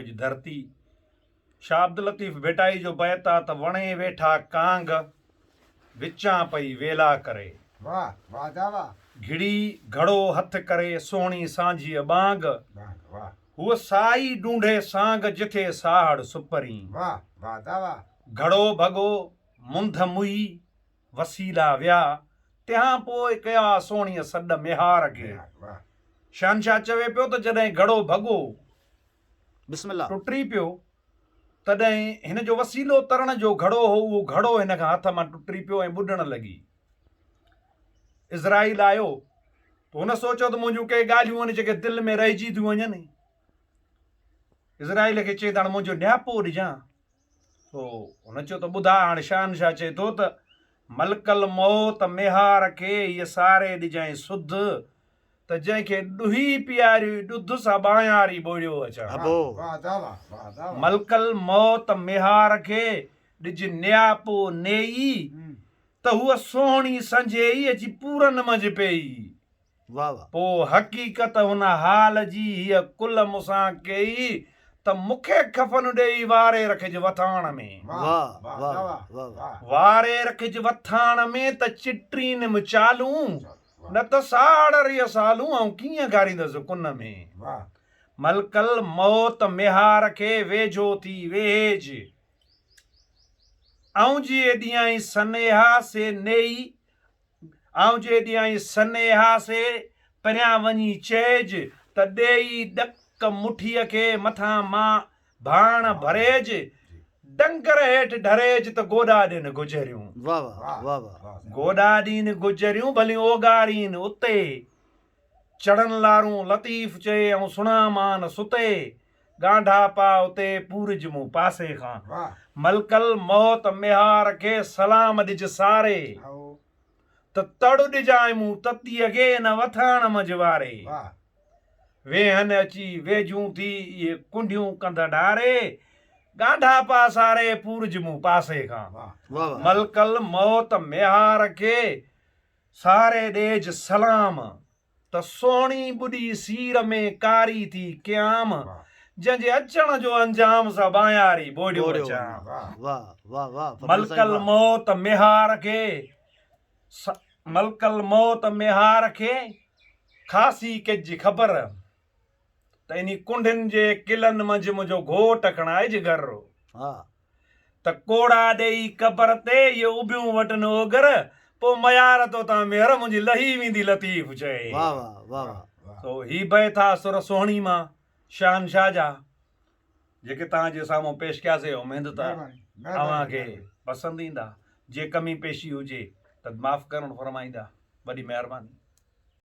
جي ڌرتي. شاهه عبداللطيف ڀٽائي جو بيت آ ته وڻي ويٺا ڪانگ، وچان پئي ويلا ڪري. واھ واھ دا واھ. گهڙي گهڙو هٿ ڪري، سهڻي سانجهيء ٻانگ. ٻانگ واھ. هوء سائي ڊونڍي سانگ، جٿي ساهڙ سپرين. واھ واھ دا واھ. گهڙو ڀڳو، منڌ موئي، وسيلا ويا، تنهان پوء ڪيا سهڻيء سڏ ميهار کي. ميهار واھ. شهنشاهه چوي پيو ته جڏهن گهڙو ڀڳو، بسم الله. ٽٽي پيو، تڏهن هن جو وسيلو ترڻ جو گهڙو هو، اهو گهڙو هن کان هٿ مان ٽٽي پيو ۽ ٻڏڻ لڳي. عزرائيل آيو ته هن سوچيو ته منهنجون ڪي ڳالهيون آهن جيڪي دل ۾ رهجي ٿيون وڃن. عزرائيل کي چئي ته هاڻ منهنجو نياپو ڏجان. سو هن چيو ته ٻڌاء. هاڻ شهنشاهه چئي ٿو ته ملڪ الموت ميهار کي هيء ساري ڏجانء سڌ، ته جنهن کي ڏوهي پياريوئي ڏڌ سا ٻانهياري ٻوڙيو اچان. ملڪ الموت ميهار کي ڏج نياپو نيئي، ته هوء سهڻي سنجهيئي اچي پورن منجهه پيئي. پوء حقيقت هن حال جي هيء ڪل مون سان ڪيئي، ته مون کي کفن ڏيئي واري رکج وٿاڻ ۾. واري رکج وٿاڻ ۾ ته چٽينم چالون، نه ته ساڙ ريء سالون آئون ڪيئن گهاريندس ڪن ۾. ملڪ الموت ميهار کي ويجهو ٿي ويهيج. آئون جي ڏيائين سنيها سي نيئي آئون جي ڏيائين سنيها سي پريان وڃي چئج ته ڏيئي ڏڪ مٺيء کي مٿان مان ڀاڻ ڀريج، ڊنگر هيٺ ڍريج ته گوڏا ڏين گجريون. گوڏا ڏين گجريون ڀليون اوڳارين اتي. چڙهن لارون لطيف چئي آئون سڻان مان ستي. ڳانڍا پا اتي پورج مون پاسي کان. ملڪ الموت ميهار کي سلام ڏج ساري. ته تڙ ڏجانء مون تتيء کي ان وٿاڻ منجهه واري. ويهن اچي ويجهون ٿي اهي ڪنڍيون ڪنڌ ڍاري. ڳانڍا پا ساري پورج مون پاسي کان. ملڪ الموت ميهار کي ساري ڏيج سلام. ته سهڻي ٻڏي سير ۾ ڪاري ٿي قيام، جنهن جي اچڻ جو انجام سا ٻانهياري ٻوڙيو اچان. ملڪ الموت ميهار کي ملڪ الموت ميهار کي خاصي ڪج خبر، ته انهي ڪنڍين جي قلعن منجهه منهنجو گهوٽ کڻائج گهر. ته ڪوڙا ڏيئي قبر تي اهي اڀيون وٽن اوگر، پوء ميار تو تان ميهر منهنجي لهي ويندي لطيف چئي. سو هي بيت ها سر سهڻي مان شهنشاهه جا جيڪي توهان جي سامهون پيش ڪياسي اميد ته اوهان کي پسند ايندا جي ڪمي پيشي هجي ته معاف ڪرڻ فرمائيندا وڏي مهرباني.